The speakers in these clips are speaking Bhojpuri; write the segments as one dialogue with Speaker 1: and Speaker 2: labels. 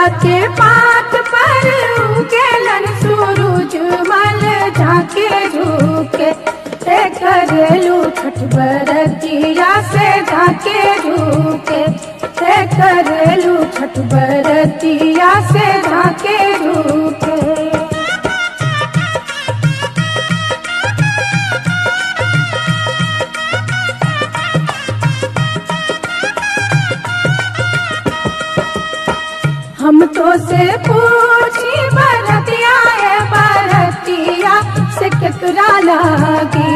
Speaker 1: के पात पर उगेलन सूरज मल झाके झुके, ते करेलू छठ बरतिया से झाके झुके, ते करेलू छठ बरतिया से झाके झुके। हम तो से पूछी बरतिया है बरतिया से केकरा लागी,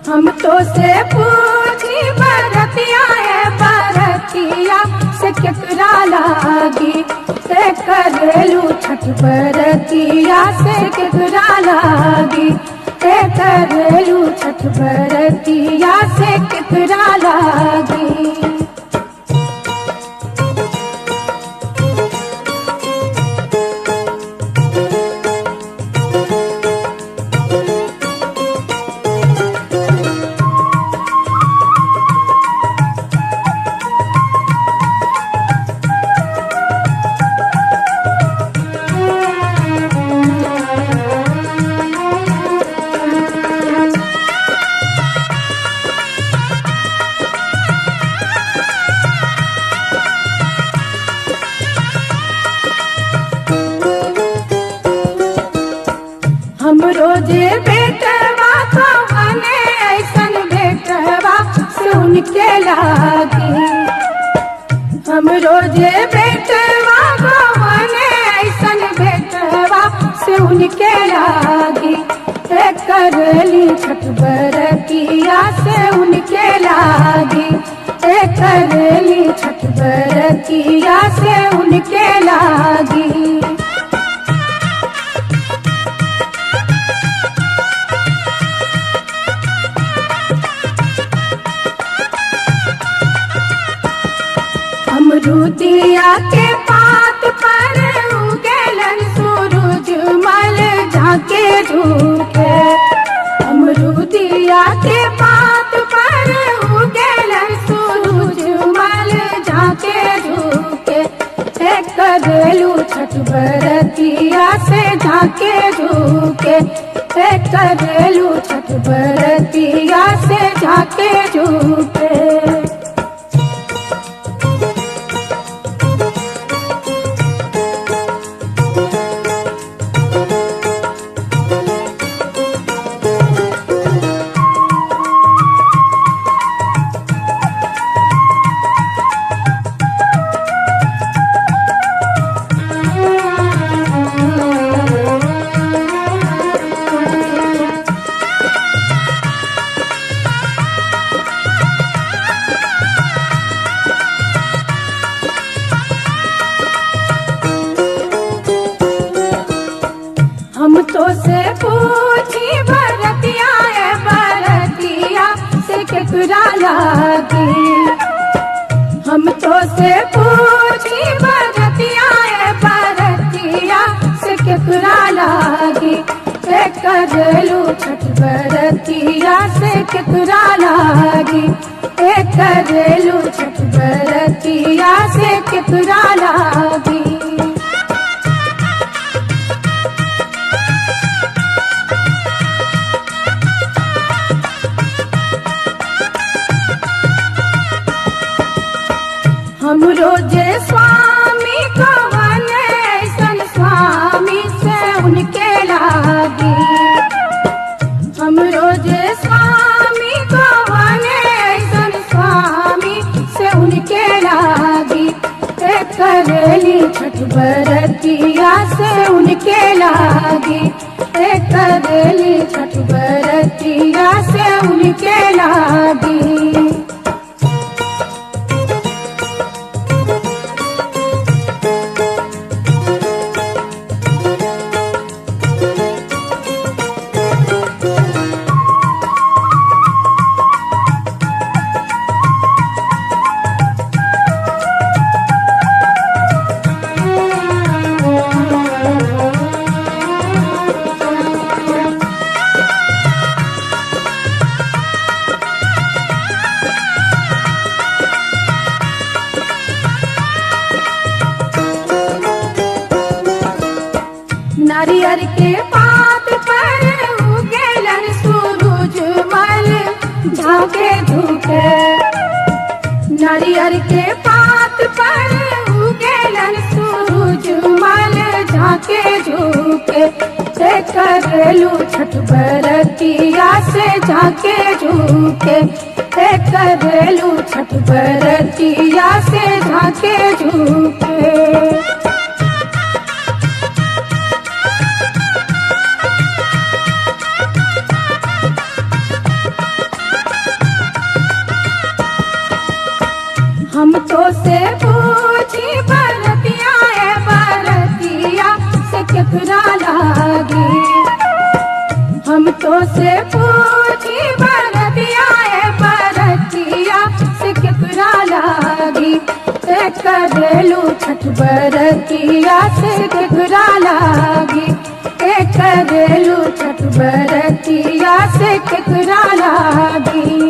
Speaker 1: हम तो से पूछी बरतिया है बरतिया से केकरा लागी, ते करेलू छठ बरतिया से केकरा लागी, ते करेलू छठ बरतिया से केकरा लागी। हम रोजे बेटवा कवने ऐसन बेटवा से उनके लागी, हम रोजे बेटवा कवने ऐसन बेटवा से उनके लागी, ते करली छठ बरतिया से उनके लागी, ते करली छठ बरतिया से उनके लागी। अमरुदिया के पात पर उगेलन सूरज मल झाके झुके, अमरुदिया के पात पर उगेलन सूरज मल झाके झुके, ते करेलू छठ बरतिया से झाके झुके, ते करेलू छठ बरतिया से झाके झुके। हम तो से पूछी बरतिया है बरतिया से केकरा लागी, हम तो से पूछी बरतिया है बरतिया से केकरा लागी, ते करेलू छठ बरतिया से केकरा लागी, ते करेलू छठ बरतिया से केकरा लागी। हम रोजे स्वामी कवन ऐसन स्वामी से उनके लागी, हम रोजे स्वामी कवन ऐसन स्वामी से उनके लागी, ते करेली छठ बरतिया से उनके लागी, ते करेली छठ बरतिया से उनके लागी। नारियर के पात पर उगेलन सूरज मल झाके झूके। नारियर के पात पर उगेलन सूरज मल झाके झूके। से करेलू छठ बरतिया से झाके झूके। से करेलू छठ बरतिया से झाके झूके। हम तो से पूछी बरतिया ए बरतिया से केकरा लागी। हम तो से पूछी बरतिया ए बरतिया से केकरा लागी। से करेलू छठ बरतिया से केकरा लागी। से करेलू छठ बरतिया से केकरा लागी।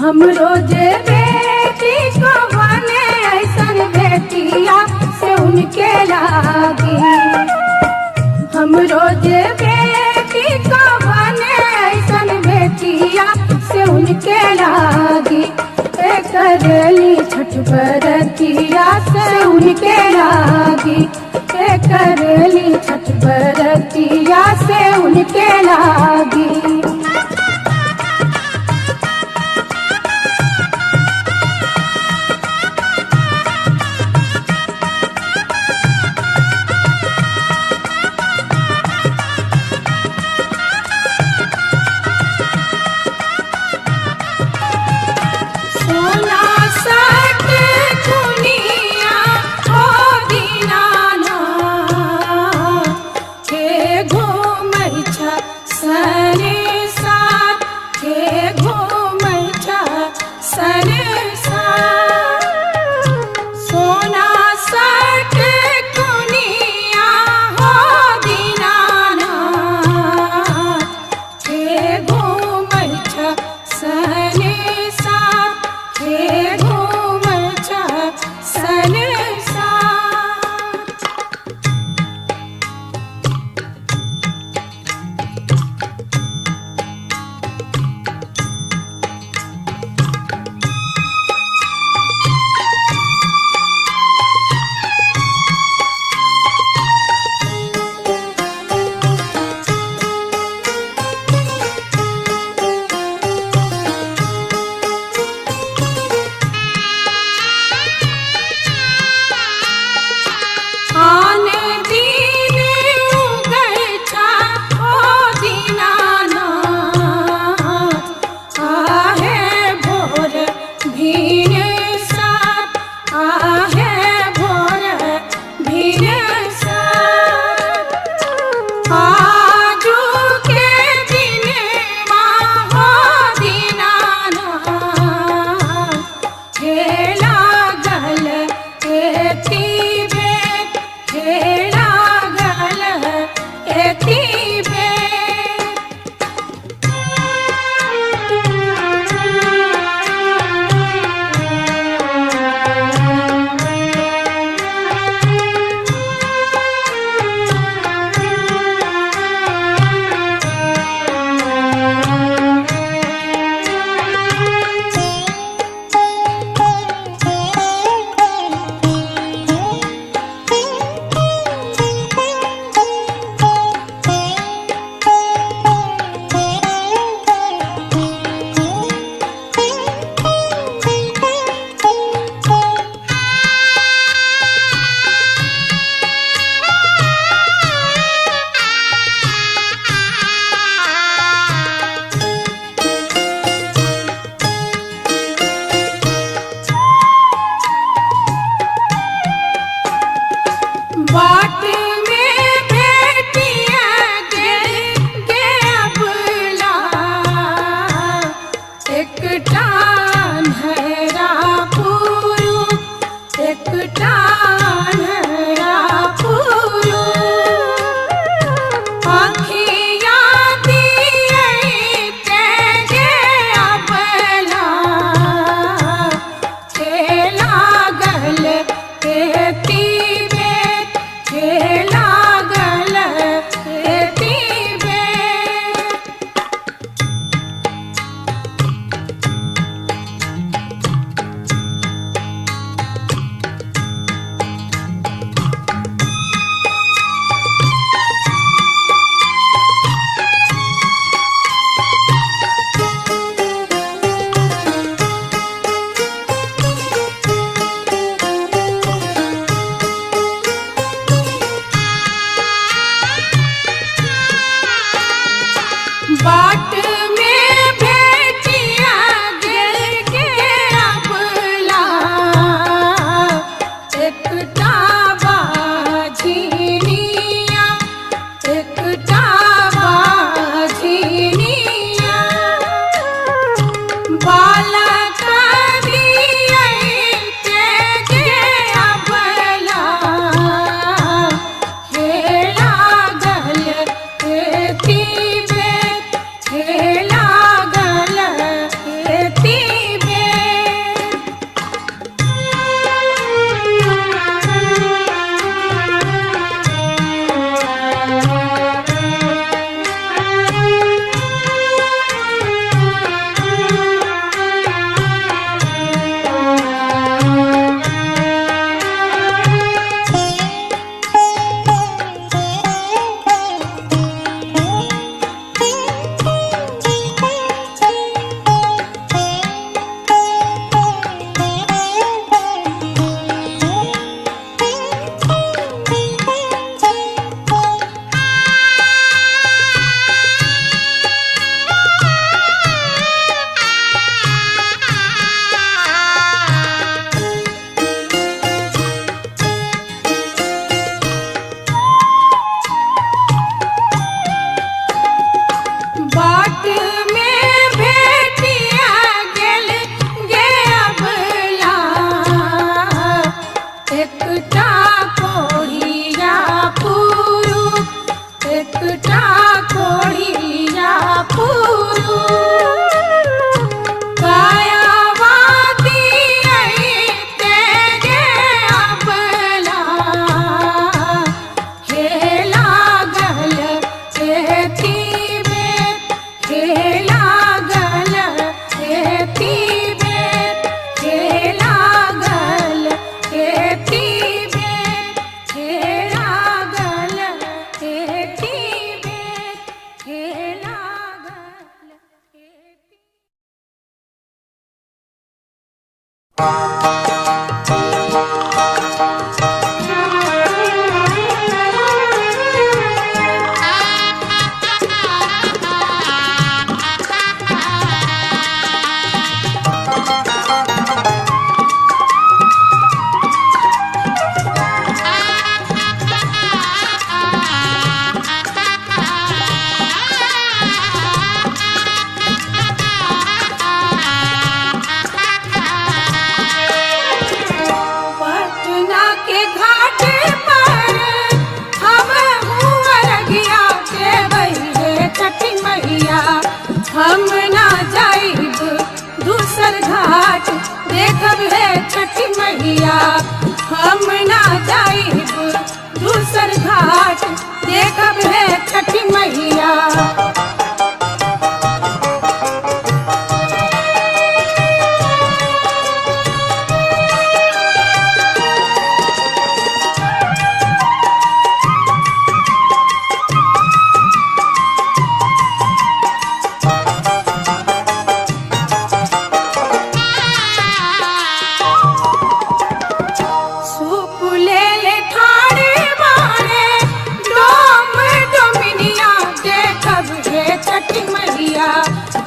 Speaker 1: हम रोजे बेटी को बने ऐसन बेटिया से उनके लागी। हम रोजे बेटी को बने ऐसन बेटिया से उनके लागी। ए करेली छठ बरतिया से उनके लागी। ए करेली छठ बरतिया से उनके लागी। सोना सट कुनिया ओ दीनाना हे घूमै छ सनसार। हे घूमै छ सनसार। सोना सट कुनिया हो दीनाना हे घूमै छ सनसार। हे घूमै छ सनसार।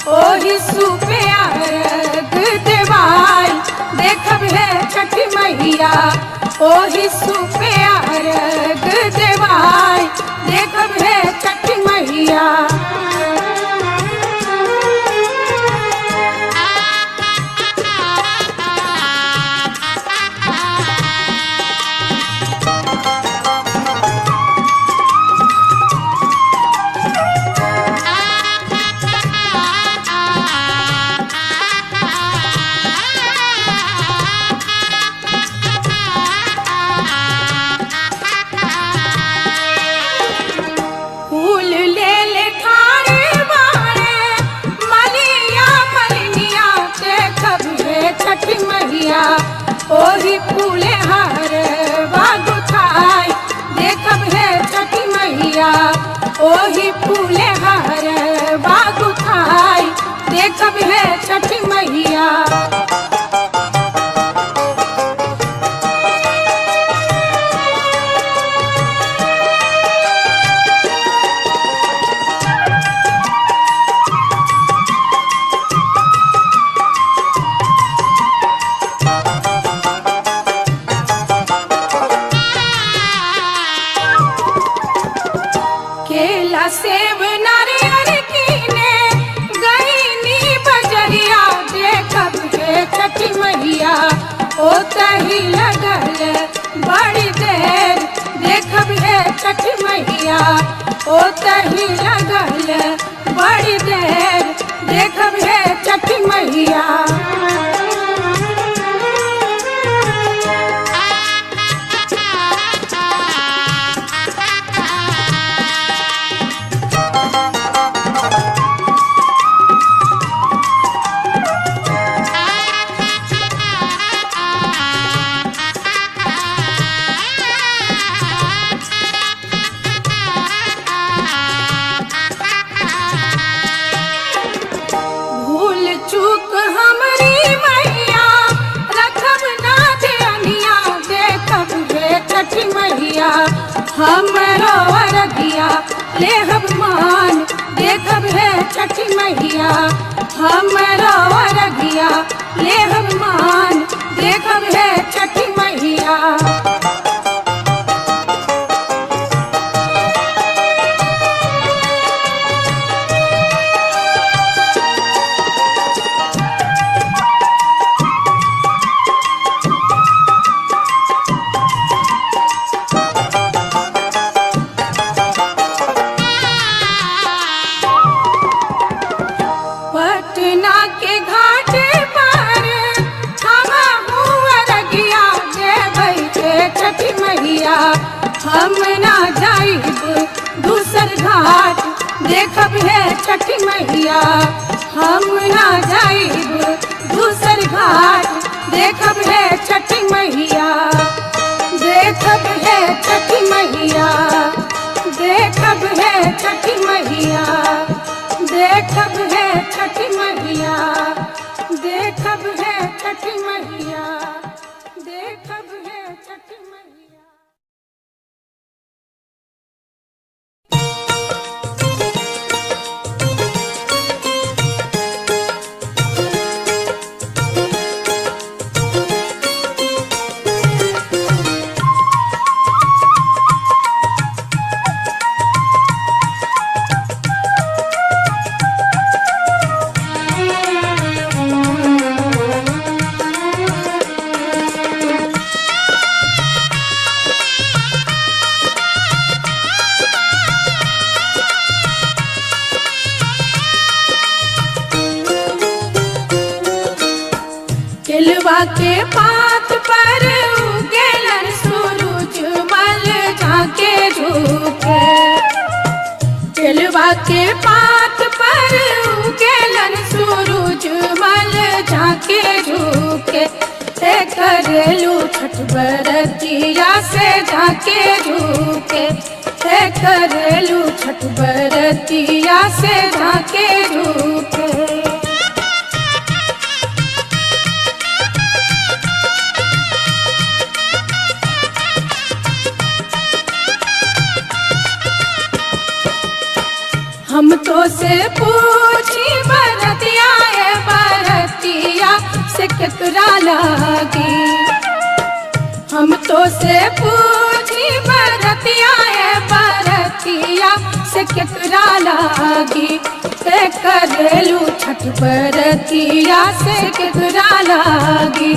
Speaker 1: ओही सुपे अर्घ देवाई देखब हे छठ मैया ओही सुपे अर्घ देवाई देखब हे छठ मैया। फूल ले ले ठाड़े बाड़े मलिया मलिनिया देखब हे छठ मैया ओही फूले हार बागुथाई देखब हे छठ मैया ओही फूले हार बागुथाई देखब हे छठ मैया। केला सेब नारियल कीने गईनी बजरिया देखब हे छठ मैया ओ तही लगल बड़ी देर देखब हे छठ मैया ओ तही लगल बड़ी देर देखब हे छठ मैया। भूल चूक हमरी मैया रखब ना ध्यानिया देखब हे छठ मैया हमरो अरगिया लेहब मान देखब हे छठ मैया हमरो अरगिया लेहब मान देखब हे छठ मैया। पटना के घाट पर हम अरगिया देबै के छठ मैया हम ना जाइब दूसर घाट देखब हे छठ मैया हम ना जाइब दूसर घाट देखब हे छठ मैया देखब हे छठ मैया देखब हे छठ मैया देखब है छठ मैया देखब है छठ मैया देखब है छठ मैया। केलवा के पात पर उगेलन सूरज मल जाके झुके केलवा के पात पर उगेलन सूरज मल जाके झुके ते करेलू छठ बरतिया से जाके झुके ते करेलू छठ बरतिया से जाके झुके। हम तो से पूछी बरत केकरा लागी, ए करेलू छठ बरतिया से केकरा लागी,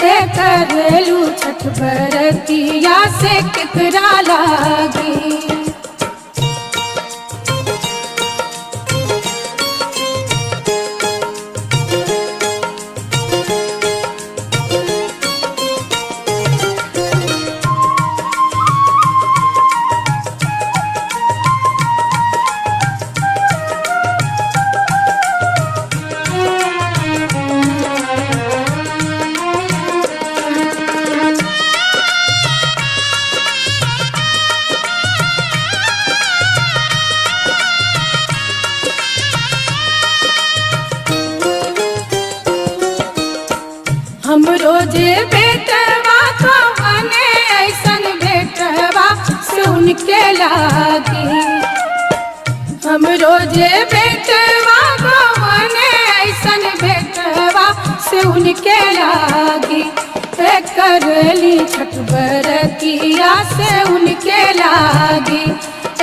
Speaker 1: ए करेलू छठ बरतिया से केकरा लागी। हम रोजे बेटवा कवने ऐसन बेटवा से उनके लागी, हम रोजे बेटवा कवने ऐसन बेटवा से उनके लागी, ए करली छठ बरतिया से उनके लागी,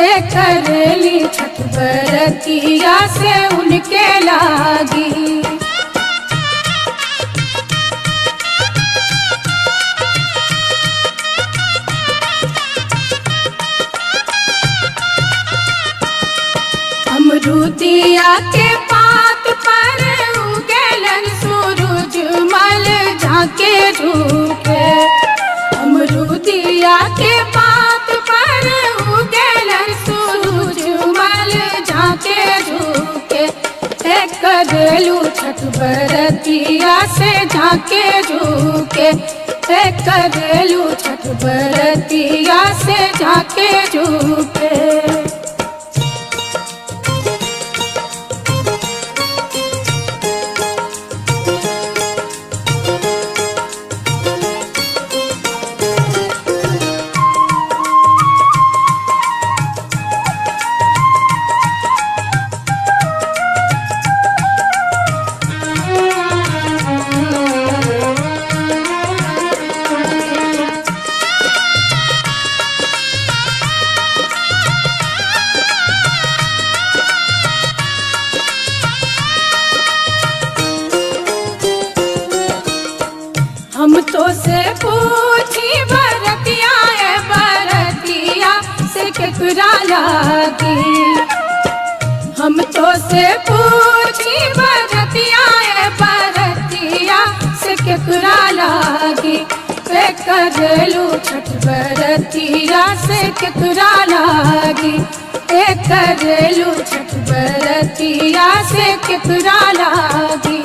Speaker 1: ए करली छठ बरतिया से उनके लागी। अमरुदिया के पात पर उगेलन सूरज मल झाके झूके, अमरुदिया के पात पर उगेलन सूरज मल झाके झूके, ए करेलू छठ बरतिया से झाके झूके, ए करेलू छठ बरतिया से झाके झूके। हम तो से पूछी बरतिया ए बरतिया से केकरा लागी, हम तो से पूछी बरतिया ए बरतिया से केकरा लागी, ए करेलू छठ बरतिया से केकरा लागी, ए करेलू छठ बरतिया से केकरा लागी।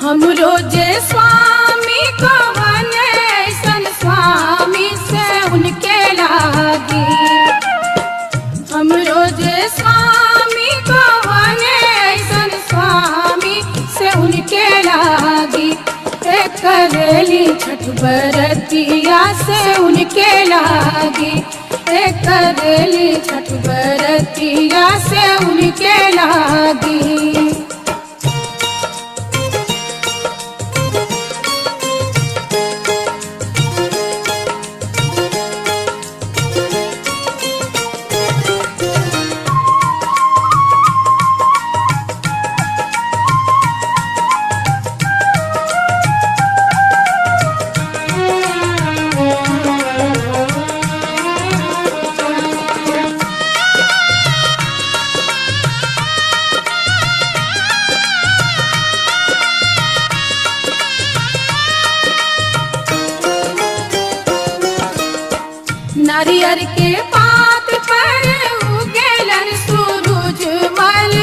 Speaker 1: हम रोजे स्वामी कवने ऐसन स्वामी से उनके लागी, हम रोजे स्वामी कवने ऐसन स्वामी से उनके लागी, ए करेली छठ बरतिया से उनके लागी, ए करेली छठ बरतिया से उनके लागी। नारियर के पात पर उगेलन सूरज मल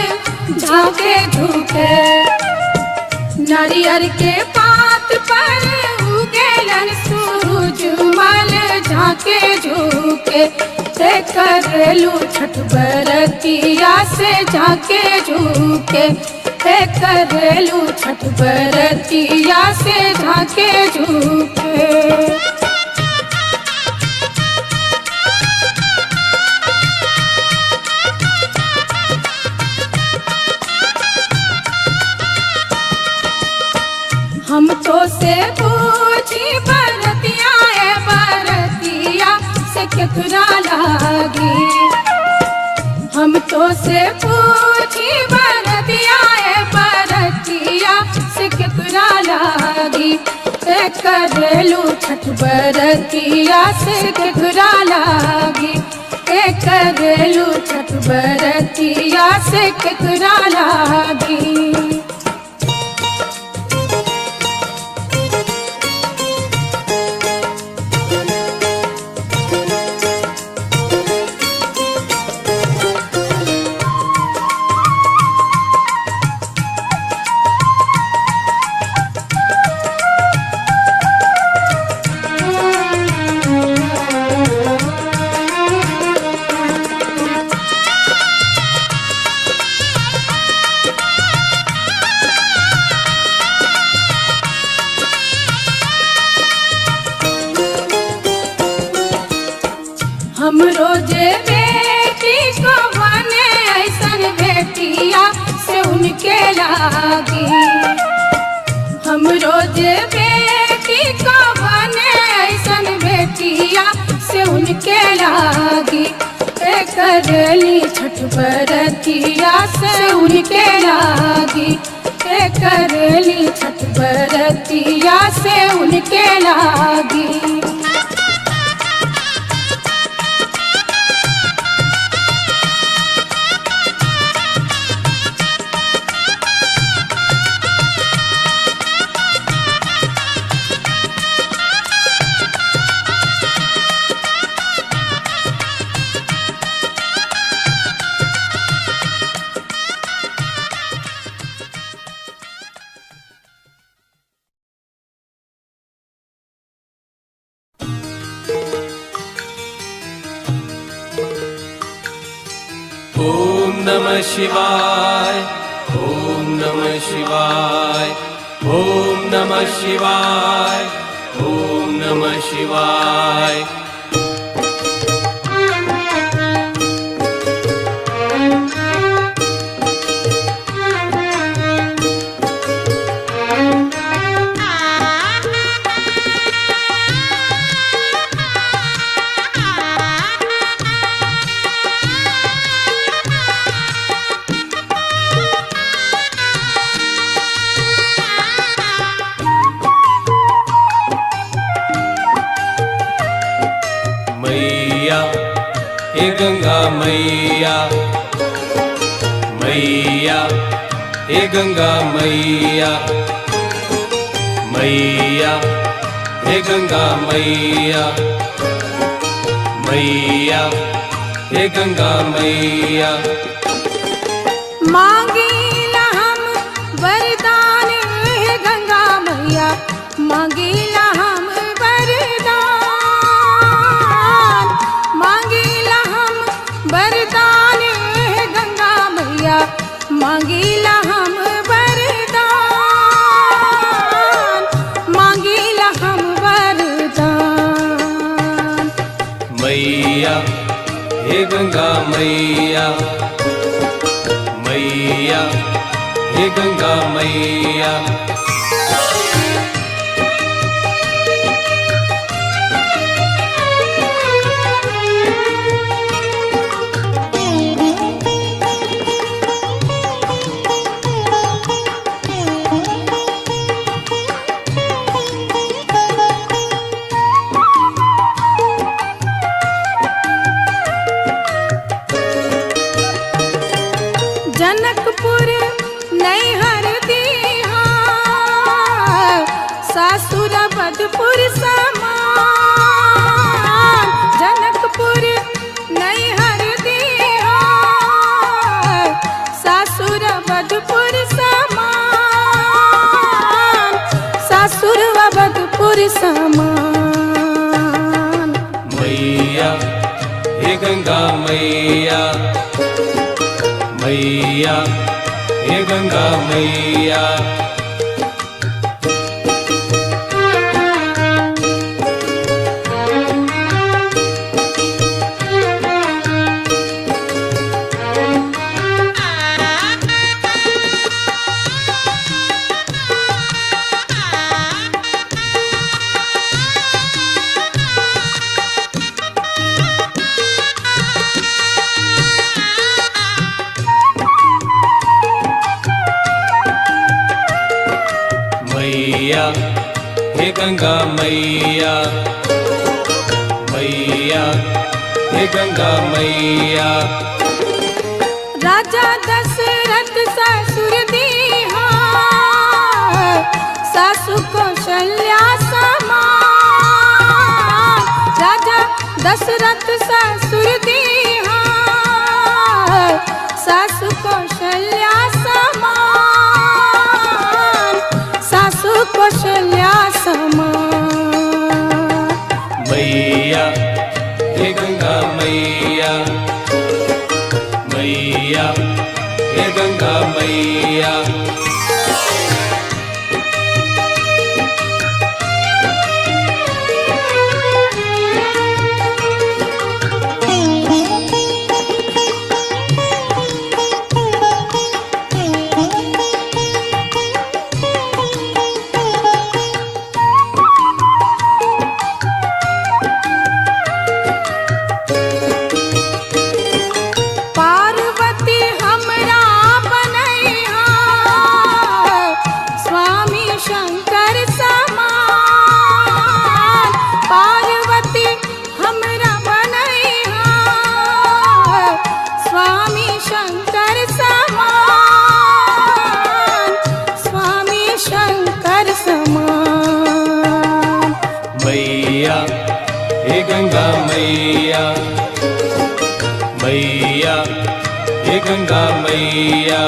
Speaker 1: झाके झूके, नारियर के पात पर उगेलन सूरज मल झाके झूके, ते करेलू छठ बरतिया से झाके झूके, ते करेलू छठ बरतिया से झाके झूके। से पूछी बरतिया ए बरतिया से केकरा लागी। हम तो से पूछी बरतिया ए बरतिया से केकरा लागी। ए करेलू छठ बरतिया से केकरा लागी। ए करेलू छठ बरतिया से केकरा लागी। हम रोजे बेटी को बने ऐसन बेटिया से उनके लागी। हम रोजे बेटी को बने ऐसन बेटिया से उनके लागी। ए करेली छठ बरतिया से उनके लागी। ए करेली छठ बरतिया से उनके लागी।
Speaker 2: ॐ नमः शिवाय, ॐ नमः शिवाय, ॐ नमः शिवाय, ॐ नमः शिवाय। मैया हे गंगा मैया, मैया हे गंगा मैया, मैया हे गंगा मैया, मैया हे गंगा मैया।
Speaker 1: मांगीला हम वरदान हे गंगा मैया, मांगीला हम वरदान, मांगीला हम वरदान हे गंगा मैया, मांगीला हम वरदान, मांगीला हम वरदान।
Speaker 2: मैया हे गंगा मैया, मैया हे गंगा मैया।
Speaker 1: जनकपुर नैहर दीहा, सासुर बदपुर समान। जनकपुर नैहर दीहा, सासुर बदपुर समान, सासुर बदपुर समान।
Speaker 2: मैया हे गंगा मैया, मैया हे गंगा मैया। मैया, हे गंगा मैया, मैया, हे गंगा मैया।
Speaker 1: राजा दशरथ ससुर दीहा, सासु कौशल्या समान। राजा दशरथ ससुर दीहा, सासु कौशल्या समान, सासु कौशल्या समान।
Speaker 2: मैया, हे गंगा मैया, मैया, हे गंगा मैया।
Speaker 1: पार्वती हमरा बनैहा, स्वामी शंकर समान। पार्वती हमरा बनैहा, स्वामी शंकर समान, स्वामी शंकर समान।
Speaker 2: मैया, हे गंगा मैया, मैया, हे गंगा मैया।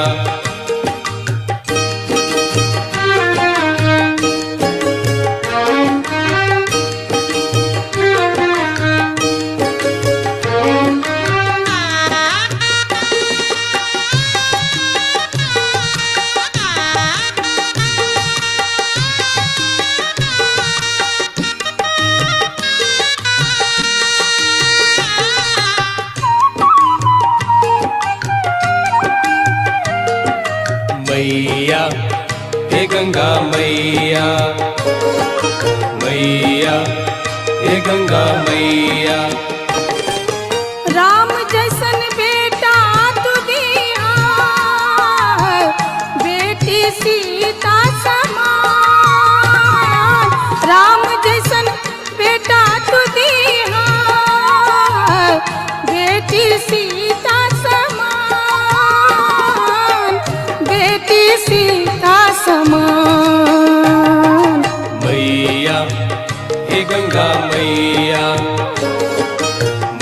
Speaker 2: मैया, हे गंगा मैया, मैया, हे गंगा मैया।
Speaker 1: राम जैसन बेटा तू दिया, बेटी सीता समान। राम जैसन बेटा तू दिया, बेटी सीता समान, बेटी सीता समान।
Speaker 2: मैया, हे गंगा मैया,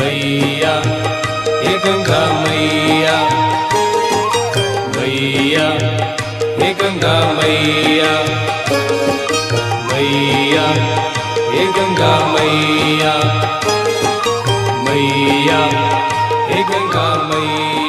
Speaker 2: मैया, हे गंगा मैया, मैया, हे गंगा मैया, मैया, हे गंगा मैया, मैया, हे गंगा मैया।